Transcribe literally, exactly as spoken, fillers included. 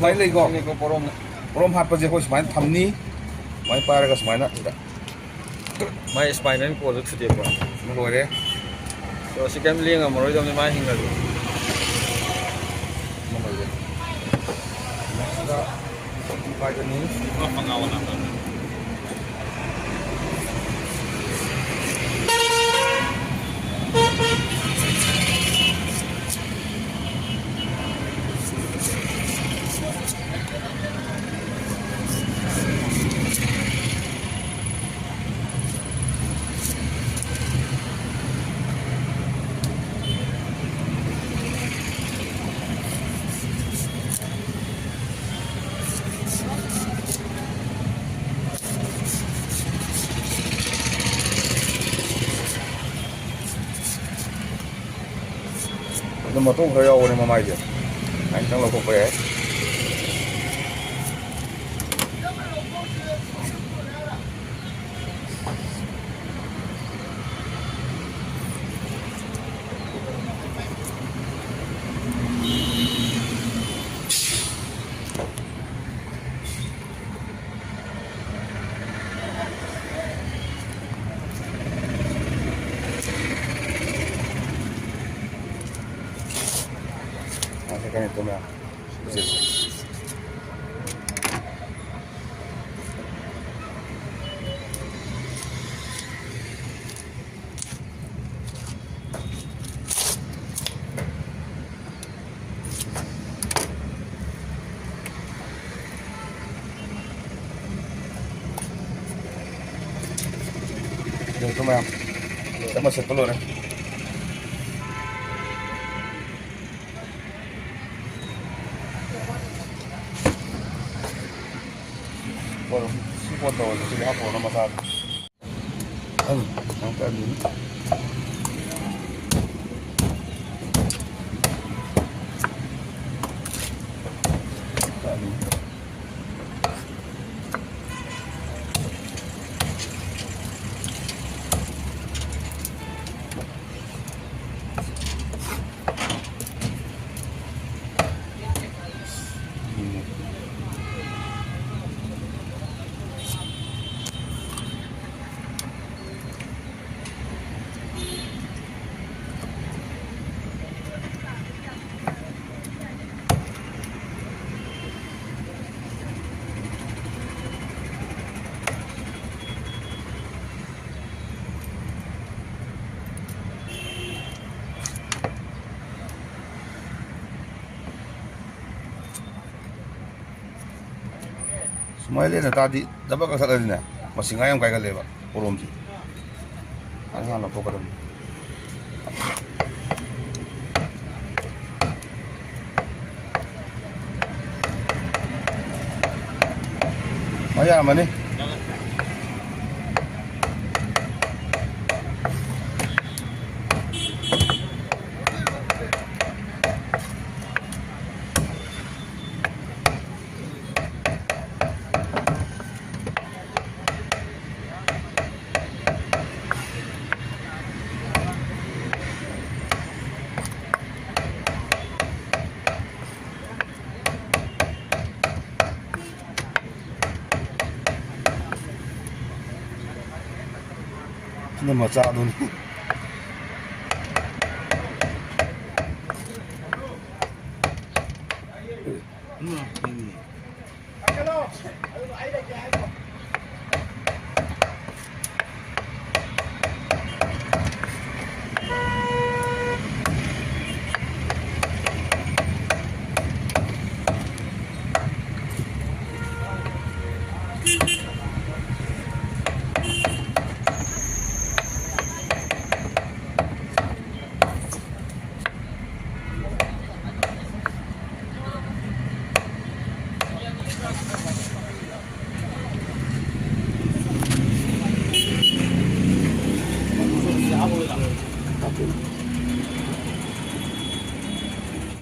ꯁꯨꯃꯥꯏꯅ ꯂꯩꯀꯣ꯫ ꯁꯤꯅꯤꯀꯣ ꯄꯣꯔꯣꯝꯅ꯫ ꯄꯣꯔꯣꯝ ꯍꯥꯠꯄꯁꯦ ꯑꯩꯈꯣꯏ ꯁꯨꯃꯥꯏꯅ ꯊꯝꯅꯤ꯫ ꯁꯨꯃꯥꯏꯅ ꯄꯥꯏꯔꯒ ꯁꯨꯃꯥꯏꯅ ꯁꯤꯗ꯫ ꯃꯥꯏ spinal cord ꯗꯨ ꯊꯨꯗꯦꯛꯄ꯫ ꯂꯣꯏꯔꯦ꯫ ꯑꯗꯣ ꯁꯤ ꯀꯩꯝ ꯂꯦꯡꯉꯝꯃꯔꯣꯏꯗꯕꯅꯤ ꯃꯥ ꯍꯤꯡꯉꯗꯤ꯫ ꯑꯃ ꯂꯣꯏꯔꯦ꯫ Next ꯇ ꯄꯥꯏꯒꯅꯤ꯫ ꯑꯗꯨꯝ ꯃꯇꯣꯡ ꯈꯔ ꯌꯥꯎꯕꯅꯦ ꯃꯃꯥꯏꯁꯦ꯫ ꯑꯗꯨꯃꯥꯏꯅ ꯈꯤꯇꯪ ꯂꯧꯊꯣꯛꯄ ꯌꯥꯏ꯫ ꯉꯥꯏꯈꯣ, ꯀꯩꯅꯣ ꯇꯧ ꯃꯌꯥꯝ꯫ ꯂꯣꯏꯔꯦ ꯃꯌꯥꯝ꯫ ꯆꯥꯃꯁ ꯁꯦꯠꯄ ꯂꯣꯏꯔꯦ꯫ ꯍꯣꯏ, ꯁꯤ ꯐꯣꯟ ꯇꯧꯔꯁꯤ, ꯁꯤꯗꯤ ꯍꯥꯞꯄꯣꯅ ꯃꯁꯥꯗ꯫ ꯑꯪ, ꯌꯥꯝ ꯀꯜꯂꯤ꯫ ꯀꯜꯂꯤ꯫ ꯎꯝ, ꯁꯨꯃꯥꯏꯅ ꯂꯦꯟꯅ ꯇꯥꯔꯗꯤ ꯗꯕꯜ ꯀꯛꯊꯠꯂꯗꯤꯅꯦ, ꯃꯁꯤ ꯉꯥ ꯌꯥꯝ ꯀꯥꯏꯒꯜꯂꯦꯕ ꯄꯣꯔꯣꯝꯁꯦ꯫ ꯑꯗꯨ ꯍꯥꯟꯅ ꯂꯧꯊꯣꯛꯀꯗꯕꯅꯤ꯫ ꯃꯥ ꯌꯥꯔꯝꯃꯅꯤ꯫ ꯁꯤꯅ ꯃꯆꯥꯗꯨꯅꯤ꯫